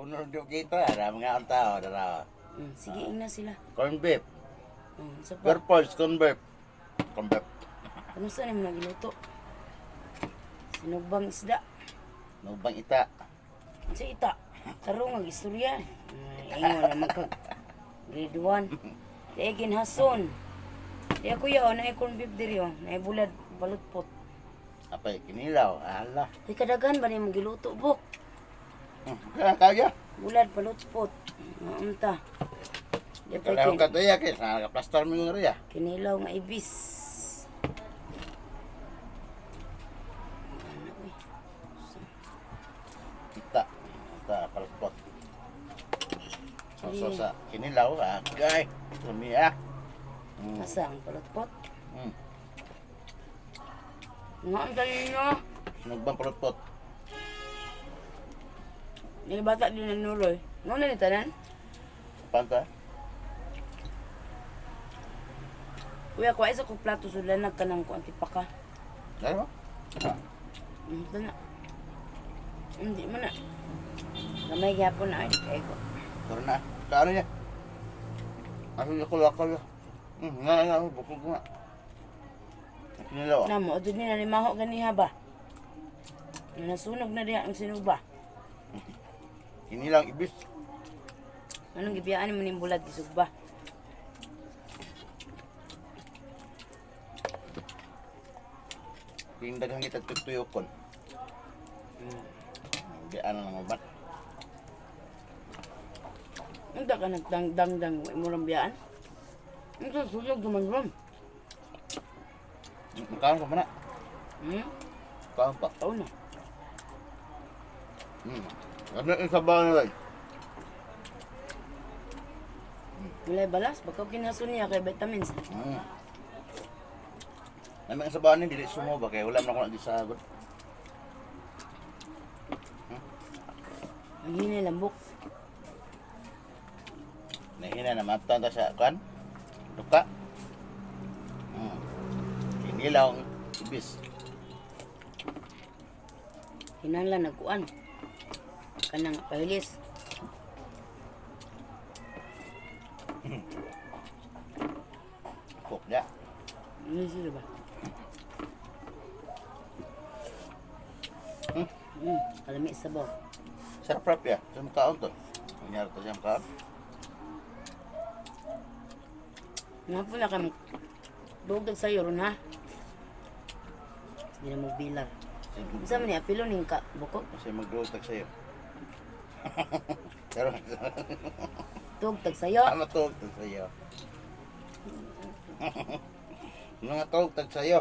Unor do kita, ara mga ang tao dara. Sige, ingna sila. Corn beef. Sa pa. Purpose corn beef. Corn beef. Ano sa nimo nagiluto? Sinugbang isda. Nubang ita. Sa ita. Tarong ang istorya. Ay, ingon na magka grade 1. Di ginhason. Di ako ya, na corn beef diri oh. Na bulad balutpot. Apay kinilaw, ala. Di kadaghan ba nimo giluto bok? Kaya kaya. Bulad balutpot. Unta. Di pa Kaya kin ka to ya kay sa plaster mo yung riya. kinilaw nga ibis. Ano, uy. Ita. Ita palpot. So sa kinilaw, ah, gay. Sumi ah. Asa ang balutpot? Nga ang kanino. Sinugbang palpot. Yung bata din nanuloy. Nga na ni tanan? Panta. Kuya, kuha isa ko plato sula nagkanang ko antipaka. Dali mo. Ito na. Hindi mo na. Gamay gyapon na ay kay ko. Tara na. Kaano niya? Ako ako ako. Nga nga bukog nga. Kinilaw. Ah. Na mo adto ni na limaho ganiha ba. Na nasunog na diha ang sinuba. Kinilaw ibis. Anong gibiyaan mo ning bulad gisugba? Yung daghang kita tuyokon. Di ano lang uban. Unta ka nagdangdang mo rang biyaan? Unsa sunog duman ron? Makaon pa man na. Kaon pa. Tao na. Ano yung sabaw na lang? Walay balas baka kinasun niya kay vitamins. Ano ang sabaw ni dili sumo ba kay wala man ako nagisagot. Ang hinay lambok. Nahina na matan ta sa kan. Duka. Kinilaw ang ibis. Hinanlan nagkuan. Kanang pahilis. Cook ya. Ano sila ba? Kalami sabaw. Sarap rap ya. Sa makaon to. Nangyari to siya makaon. Nga po na kami. Dugag sa'yo ron ha. Hindi na mo bilar. Unsa man ni apilo ning ka bukog? Kasi magdutag sa'yo. Pero Tugtag sa'yo. Tama tugtag sa'yo. Mga tugtag sa'yo.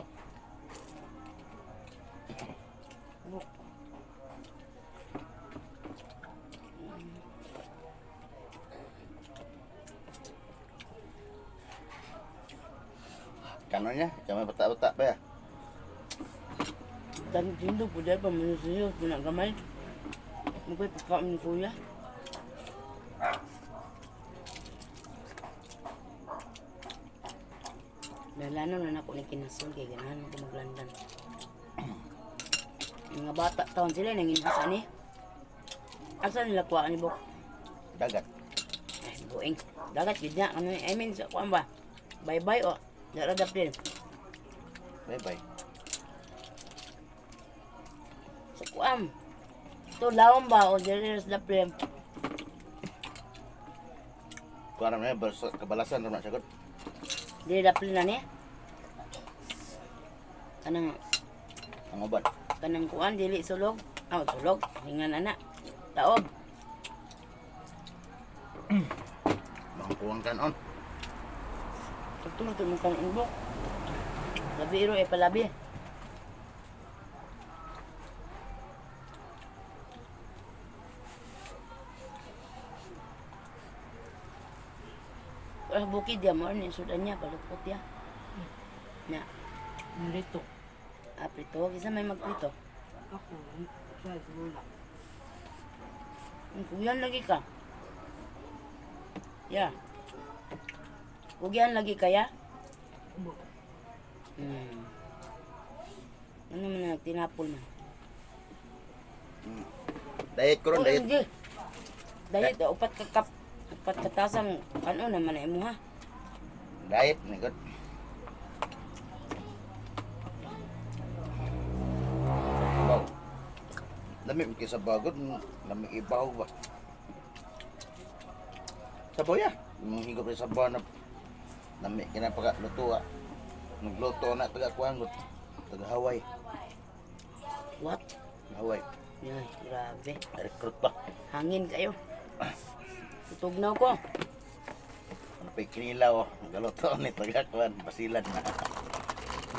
Buk. Kano niya? Kaya may bata-bata pa ya. Dan tindo po dahil pa manusiyo po na gamay. Mukhay pagkaon ni kuya. Lalano na nako ni kinasol kay ganahan ko maglandan. Mga bata taon sila nangin asa ni. Asa nila kuha ni Bok? Dagat. Ay, buing. Dagat gid na. Ano, I mean, sa kuan ba? Bye-bye o. Daradap din. Bye-bye. Sa kuan. Ito, lawom ba o dili sa daplin. Kuha naman niya, kabalasan naman siya. Dili daplin na ni. Kanang Ang uban. kanang kuan dili sulog. Aw, sulog. Hingan ana. Taob. Mangkuwang kanon. Pagtulog mo kang inbok. Labi iro eh palabi. Wala bukid ya mo ni sudan niya balot ya. Na, Nandito. ah, prito, kinsa may magprito? Ako, sa lola. Ang kuyan lagi ka. Ya. Kugyan lagi kaya? Ubo. Ano man na tinapol man? Diet ko ron, diet. OMG. Dahil upat ka kap, upat ka tasang kano naman na imo ha. Diet ni god. Wow. Lami mo kay sa bagod, lami ibaw ba. Sabaw ya. Mong higop sa sabaw na lami kina pagka luto ah. Nagluto na taga kuan gud. Taga Hawaii. What? Hawaii. Ay, grabe. Recruit pa. Hangin kayo. Tutugnaw ko. Ano pa kinilaw oh. Nagluto ni taga kuan basilan na.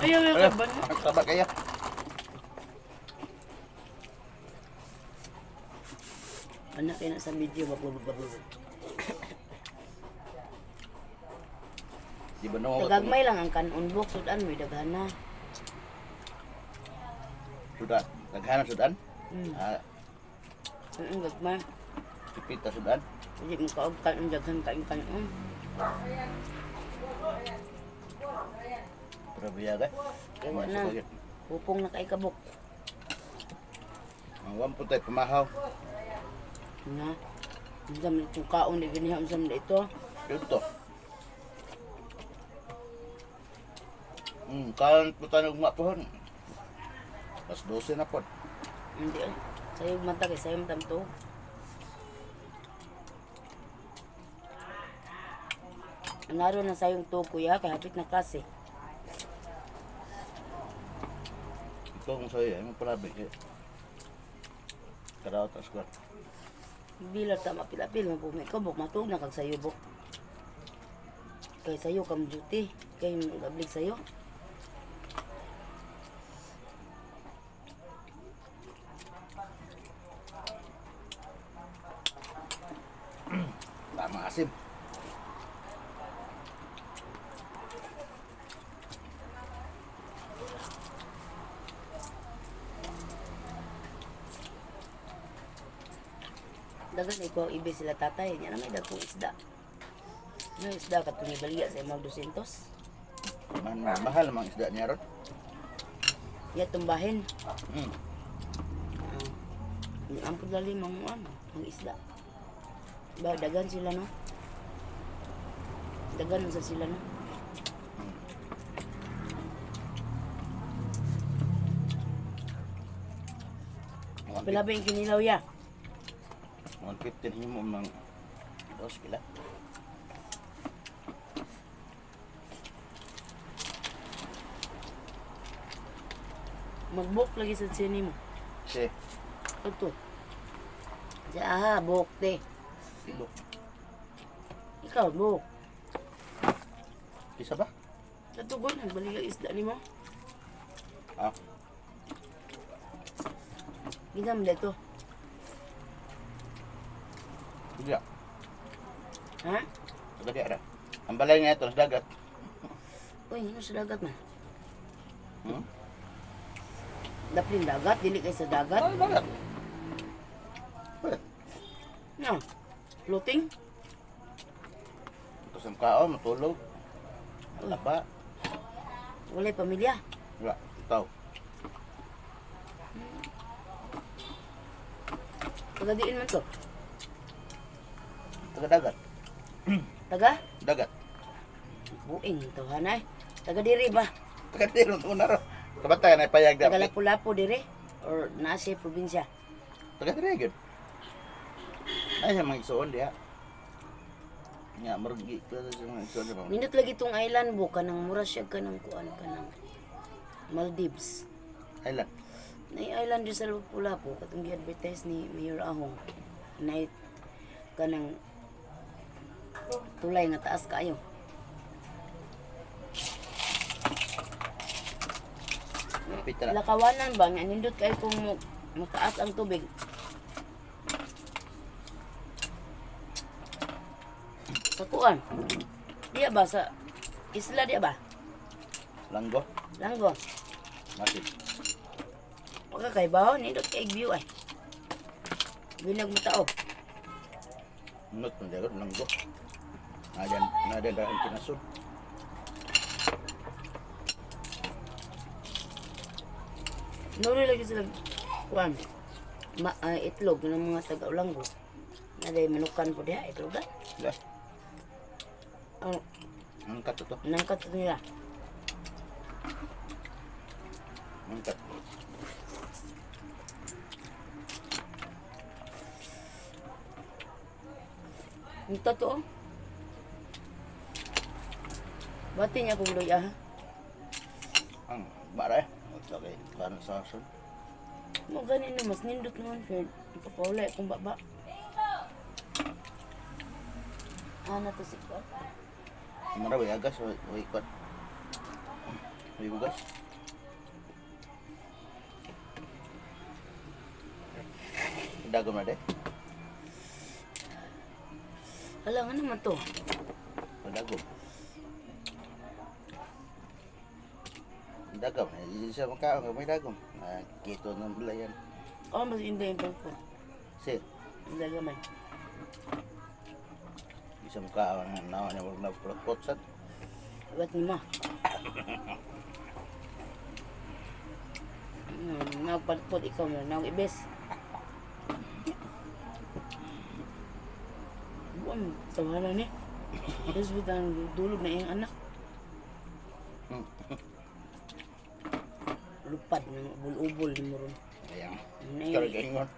Ayaw, ayaw, Ano? kaban. Saba kaya. Anak kayo na sa video. Babababab. Di ba no? Tagagmay lang ang kanon box. Sudan mo, daghan na. Sudan. Daghanan sudan. Ah, Gagmay. Pipita sudan. Hindi mo kaog kanon daghan kain kanon. Pero biya ka. Kaya na. Pupong na kay kabok. Ang wan po tayo pamahaw. Nga. Unsa man itong kaon di ganiha unsa man ito. Dito. Kaon po tayo ugma pohon. Las 12 na po. Hindi ay. Sayo mata kay sayo man to. Naro na sayong to kuya kay hapit na klase. Ito kung sa'yo, ay mapalabi. Karaw tas ko. Bila ta mapilapil mo po may kabok matuog na kag sayo bok. Kay sayo kam duty kay gablig sayo. Tama asim. Dagan ikaw ibi sila tatay nya na may dagkong isda. Nga isda katong ibalya sa imong 200. Man, mahal mang isda niya ron. Ya tumbahin. Ang pagdali mga ano, ang isda. Ba, dagan sila no? Dagan sa sila no? Pila ba yung kinilaw ya? 115 himo mang dos kila. Mag-book lagi sa sini mo. Si, Ito. Sa aha, book te. Buk. Ikaw, book. Isa ba? Sa tugon, nagbalik ang isda ni mo. Ah, Ginam dito. hindi. Ha? Taga di ara. Ang balay nga ito sa dagat. Uy, ano sa dagat man? Hmm? Daplin dagat, dili kay sa dagat. Ah, dagat. Eh, No. Floating? Tapos ang kaon, matulog. Malaba. Walay pamilya. Wala, itaw. Pagadiin man to. Taga dagat. Taga? Dagat. Buing to hanay. Taga diri ba? Taga diri una ro. Kabatayan ay payag Taga dapat. Lapu-Lapu diri or naa siya probinsya. Taga diri gyud. Ay sa mga igsuon diha. Nga murag gi ko sa mga igsuon diha. Nindot lagi tong island bo kanang mura siya kanang kuan kanang Maldives. Island. Nay island di sa Lapu-Lapu katong gi-advertise ni Mayor Ahong. Nay kanang tulay nga taas kaayo. Pita na. Lakawanan ba nga nindot kay kung mataas ang tubig. Sa kuan. Diya ba sa isla diya ba? Langgo. Langgo. Masid. Pagkakaibaw, nindot kay view ay. Binag mo tao. Nut man dagat langgo. Nadan nadan dahil kinasod. Nuri lagi sila kuan. Ma, itlog ng mga taga-Ulanggo. Naday manukan po diha itlogan. Wala. Ang Ang kato to. nangkat nila. Ang kato. Ang totoo. Bati niya kong luya ha. Ang bara eh. Okay, kanon sa ason. Mo gani no mas nindot naman kay ipapawala akong baba. Ana to si ko. Mara way agas way way kwan. Way bugas. Dagom na de. Hala nga naman to. Dagom. Dagom na isa makaon may dagom. Ah, kito ng bulayan. Oh, mas inday yung pagpo. Sir, Inday gamay. isa makaon na nawa na wag na pulot sad. Wat ni ma. Nagpalpot ikaw mo, nag ibes. Buwan, tawanan ni. Tapos bitang dulog na iyang anak. Lupad ng ubol-ubol ni mo ron. Ayan. Nay. Karo gaingon.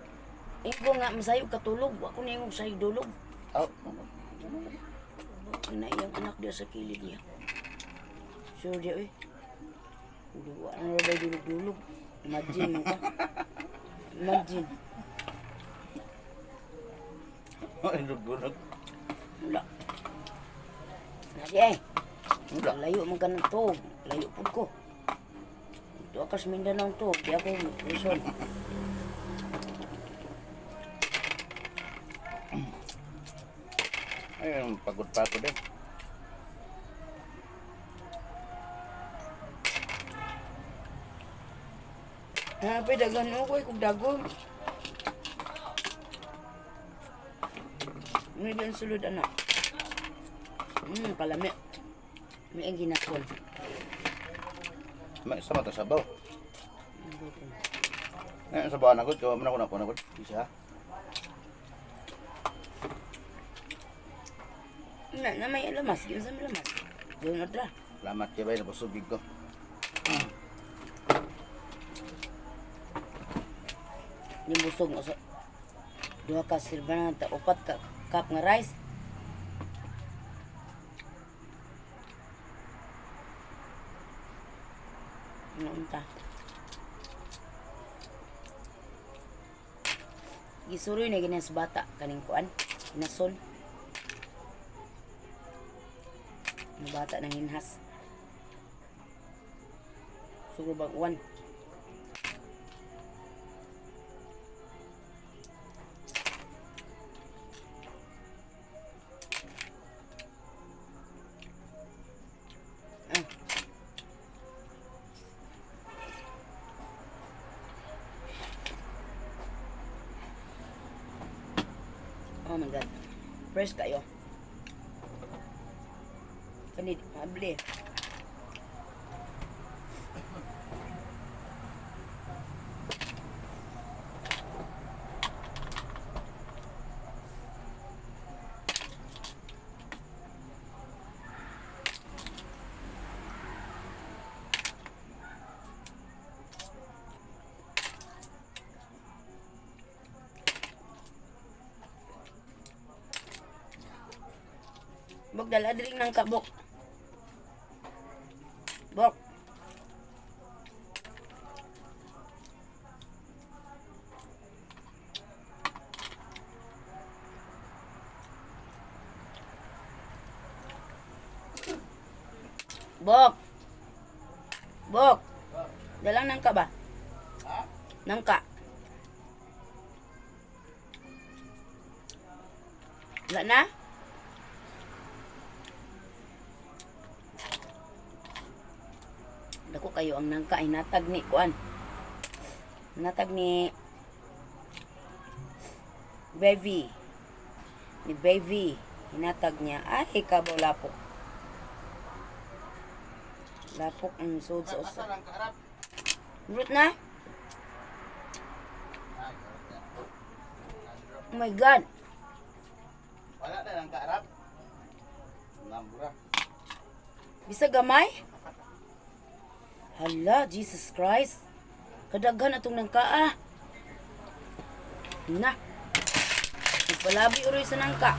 Ingo nga, masayo katulog. Ako na yung sayo dulog. Oh. Baka na iyang anak diya sa kilid niya. Sure diya eh. Duwa na ba dulog-dulog? Imagine mo ka. Imagine. Ay, dulog. Wala. Nadi eh. Wala. Layo man ka ng tuog. Layo po ko. Ito akas Mindanao tuog. Di ako Luzon. Ay, pagod-pagod eh. Happy dagan mo ko eh, kung dagom. May ang sulod anak. Kalami. May ang ginakon. May sama ta sabaw. Eh, sabaw na ko, gawa man ako na ko na ko. Isa. Na, na may lamas, yun sa may lamas. Yun otra. Salamat kay bay nabusog ko. Yung busog mo sa duha ka silba na ta upat ka cup nga rice. Ano unta? Gisuroy na ganyan sa bata kaning kuan, nason. Ang bata nang hinhas. Sugro bang uwan. Ah. Oh my God. Fresh kayo. Kanid, mabli. Bok, dala diri ng kabok. Bok. Bok. Bok. Dalang nangka ba? Nangka. Wala na? Dako kayo ang nangka ay natag ni kuan. Natag ni Baby. Ni Baby. Hinatag niya. Ay, kabaw lapok. Lapok ang sud sa usa. lang kaarap? Root na? Oh my God. Nangka Arab. Nambura. Bisag gamay? Hala, Jesus Christ. Kadaghan atong nangka ah. Na. Nagpalabi uroy sa nangka.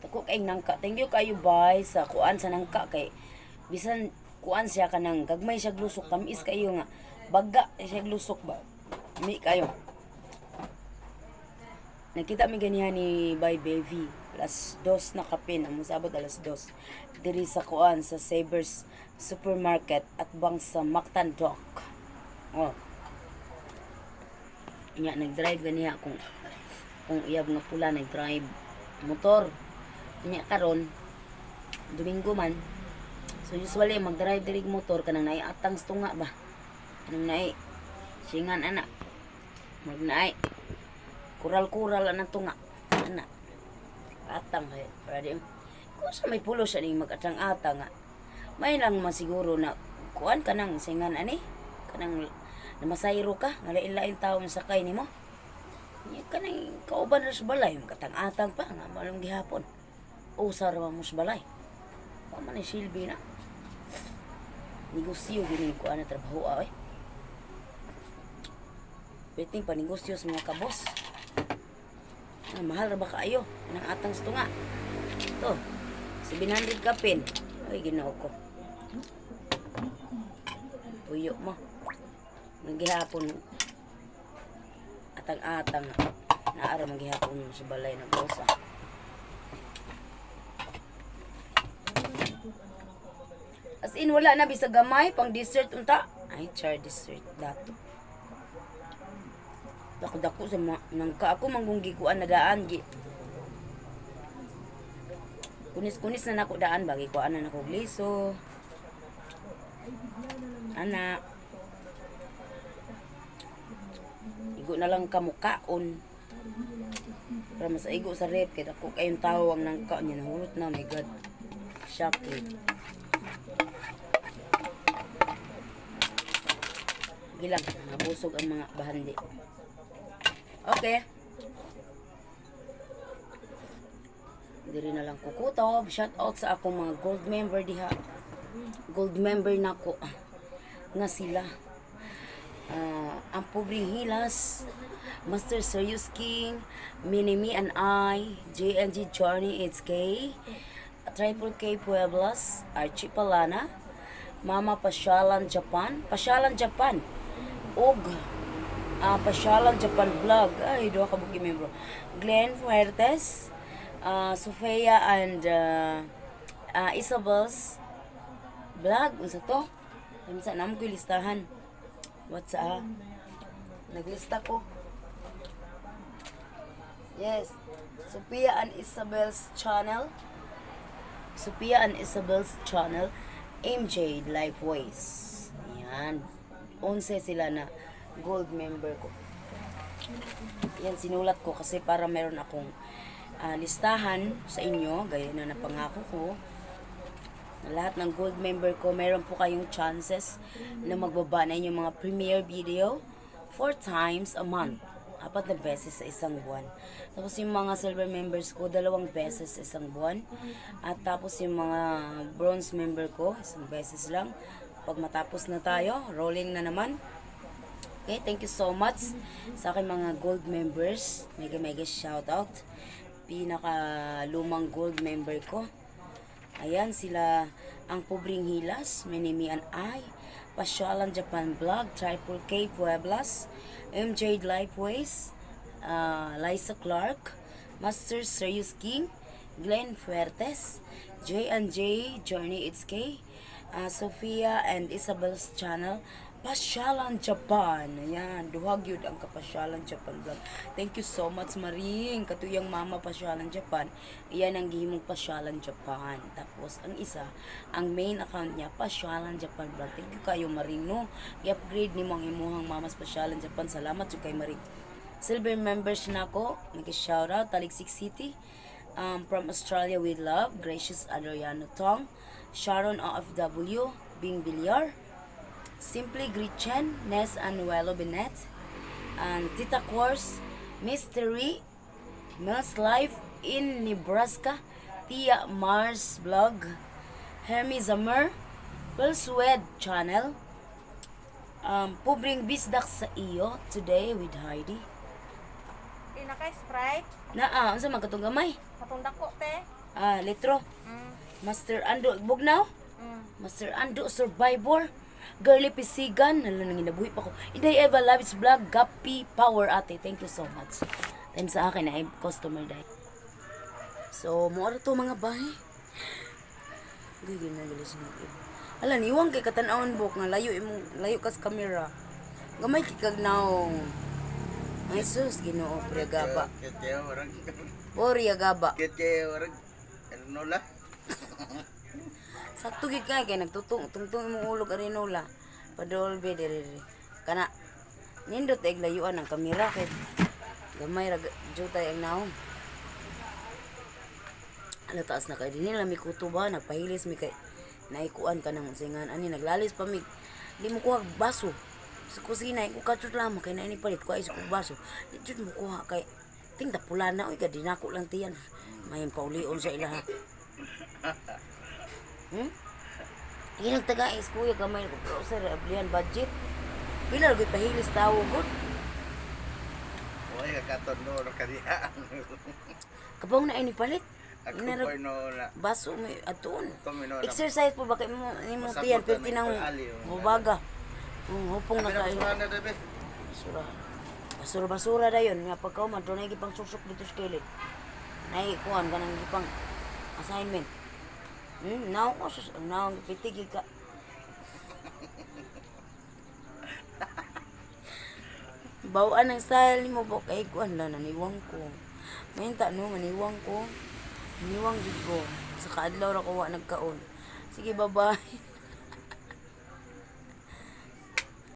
Dako kay nangka. Thank you kayo bay sa kuan sa nangka kay bisan kuan siya kanang gagmay siya glusok, tamis kayo nga. Baga siya glusok ba. Mi kayo. Nakita mi ganiha ni Bay Baby. 2:00 na kape na mosabot 2:00. Diri sa kuan sa Sabers Supermarket at bang sa Mactan Dock. Oh. Nya nag-drive ganiha kung iyab nga pula nag-drive motor. Nya karon Domingo man. So usually mag-drive diri og motor kanang naay atang sa tunga ba. Kanang naay singan ana. Mag naay kural-kural ana tunga. Ana. Atang kay para di kung sa may pulos siya ning mag-atang-atang nga. May lang man siguro na kuan kanang singan ani kanang namasayro ka nga lain-lain tawo ang sakay nimo. Nya kanang kauban ra sa balay katang-atang pa nga malong gihapon. Usa ra man mo sa balay. Wa man ni silbi na. Negosyo gini ko ana trabaho ah, oy. Pwedeng panegosyo sa mga kabos. Ah, mahal ra ba kaayo nang atang sa tunga? To, 700 kapin. Ay, Ginoo ko. Puyo mo. Naghihapon. Atang-atang. Naara maghihapon sa balay na bosa. As in, wala na bisag gamay pang dessert unta. Ay, char dessert dato. Dako-dako sa mga nangka ako manggunggi kuan na daan gi. Kunis-kunis na nako daan bagi kuan na nako gliso. Ana. Igo na lang kamukaon. Para masaigo sa rep kay dako kayong tawo ang nangka niya nahurot na, my God. Shocking. Gilang, nabusog ang mga bahandi. Okay. Diri na lang kukutob. Shout out sa akong mga gold member diha. Gold member nako nga sila. Ah, ang Pobreng Hilas, Master Serious King, Minimi and I, JNG Journey HK, Triple K Pueblas, Archie Palana, Mama Pasyalan Japan, Pasyalan Japan, og Pasyalan Japan Vlog. Ay, duha ka buki membro. Glenn Fuertes, Sofia and Isabel's vlog. Unsa to? Unsa na mo ko'y listahan? What's ah? Naglista ko. Yes. Sophia and Isabel's channel. Sophia and Isabel's channel, MJ Lifeways. Yan. 11 sila na gold member ko. Yan, sinulat ko kasi para meron akong listahan sa inyo, gaya na napangako ko. Na lahat ng gold member ko, meron po kayong chances na magbaba na inyong mga premiere video four times a month. 4 na beses sa isang buwan. Tapos yung mga silver members ko, 2 beses sa isang buwan. At tapos yung mga bronze member ko, isang beses lang. Pag matapos na tayo, rolling na naman. Okay, thank you so much sa aking mga gold members. Mega mega shout out. Pinaka lumang gold member ko. Ayan sila ang Pobreng Hilas, Minimi and I, Pasyalan Japan Vlog, Triple K Pueblas, MJ Lifeways, Liza Clark, Master Serious King, Glenn Fuertes, J&J Journey It's K, Sophia and Isabel's channel, Pasyalan Japan. Ayan, duhag yun ang Kapasyalan Japan vlog. Thank you so much, Maring. Katuyang mama Pasyalan Japan. Iyan ang gihimong Pasyalan Japan. Tapos, ang isa, ang main account niya, Pasyalan Japan vlog. Thank you kayo, Maring, no? I-upgrade ni mo ang imuhang mamas Pasyalan Japan. Salamat jud kay Maring. Silver members na ako. Mag-shoutout, Taligsik City. From Australia with Love, Gracious Adriano Tong, Sharon OFW, Bing Villar, Simply Gretchen, Nes Anuelo Benet, and Tita Course, Mystery Mills Life in Nebraska, Tia Mars Vlog, Hermie Zamer, Will Swed Channel, Pubring Bisdak sa iyo today with Heidi. Di na kay Sprite. Naa, unsa man katong gamay? Katong dako te. Ah, litro. Master Ando Bugnaw. Master Ando Survivor. Girly Pisigan, nalo nang ginabuhi pa ko. Inday Eva Loves Vlog, Gapi Power ate. Thank you so much. Time sa akin ay customer dahil. So, mo to mga bahay. Gigil na gilis na. Ala, niwang kay katanawon bok nga layo imong layo kas kamera. Gamay kay kag naong. Ay sus, Ginoo, purya gaba. Kete orang. Purya gaba. Kete orang. Ernola. Sakto gid kay kay nagtutong tungtong imong ulog arinola. Padolbe diri diri. Kana nindot ay layuan ang kamera kay gamay ra jutay ang naong. Ala taas na kay dinhi mi kuto ba nagpahilis mi kay naikuan ka ng singan ani naglalis pa mi di mo kuha baso sa kusina ko katsut lamang kay naini palit ko ay sa kog baso di jud mo kuha kay ting pula na oy kadinako lang tiyan mayin paulion sa ilaha. Ginagtaga is kuya gamay ko pero sir ablihan budget. Pila ra gyud pahilis tawo gud. Oy, kakaton no kadiha. Kabaw na ini palit. Ako Inarag pa no na. baso may atuon. Tumino na. Exercise po ba kay mo nimo Masabot tiyan na perti may nang ali, oh. mubaga. Hupong na kayo. Basura na dabe. Basura. Basura basura dayon nga pagkauman dunay gipang susok dito sa kilid. Nay kuan kanang gipang assignment. Naong ko sus, ang naong gipitigil ka. Bawaan ang style nimo bo kay kuan la naniwang ko. Mahinta no maniwang ko. Maniwang jud ko. Sa kaadlaw ra ko wa nagkaon. Sige, bye-bye.